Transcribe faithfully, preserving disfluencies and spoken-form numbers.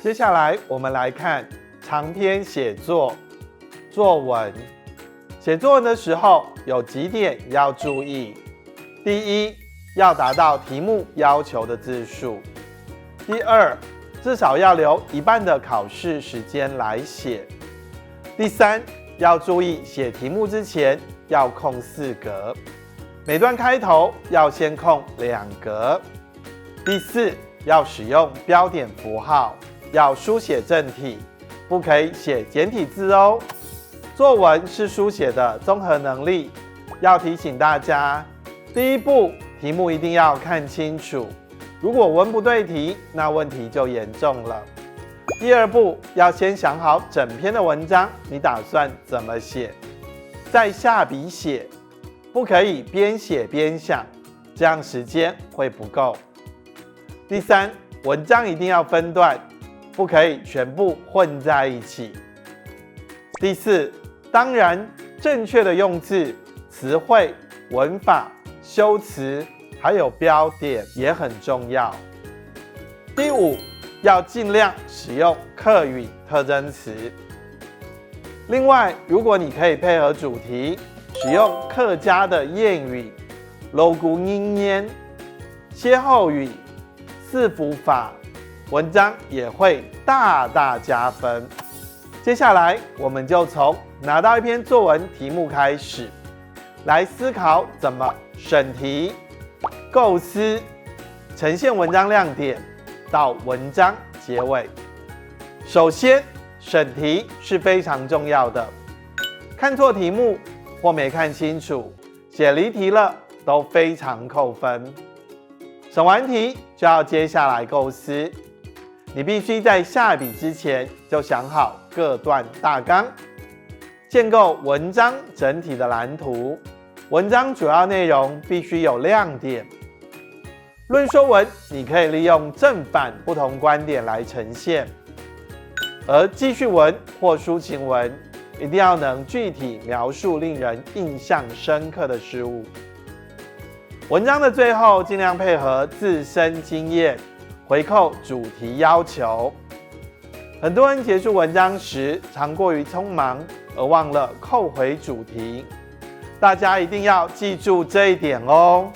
接下来我们来看长篇写作作文。写作文的时候有几点要注意：第一，要达到题目要求的字数；第二，至少要留一半的考试时间来写；第三，要注意写题目之前要空四格，每段开头要先空两格。第四，要使用标点符号，要书写正体，不可以写简体字哦。作文是书写的综合能力，要提醒大家，第一步，题目一定要看清楚，如果文不对题，那问题就严重了。第二步，要先想好整篇的文章你打算怎么写，再下笔写，不可以边写边想，这样时间会不够。第三，文章一定要分段，不可以全部混在一起。第四，当然，正确的用字、词汇、文法、修辞，还有标点也很重要。第五，要尽量使用客语特征词。另外，如果你可以配合主题，使用客家的谚语、老古人言、歇后语、四福法，文章也会大大加分。接下来，我们就从拿到一篇作文题目开始，来思考怎么审题、构思、呈现文章亮点到文章结尾。首先，审题是非常重要的，看错题目或没看清楚，写离题了都非常扣分。审完题就要接下来构思，你必须在下笔之前就想好各段大纲，建构文章整体的蓝图。文章主要内容必须有亮点。论说文，你可以利用正反不同观点来呈现，而记叙文或抒情文一定要能具体描述令人印象深刻的事物。文章的最后，尽量配合自身经验，回扣主题要求。很多人结束文章时，常过于匆忙，而忘了扣回主题。大家一定要记住这一点哦。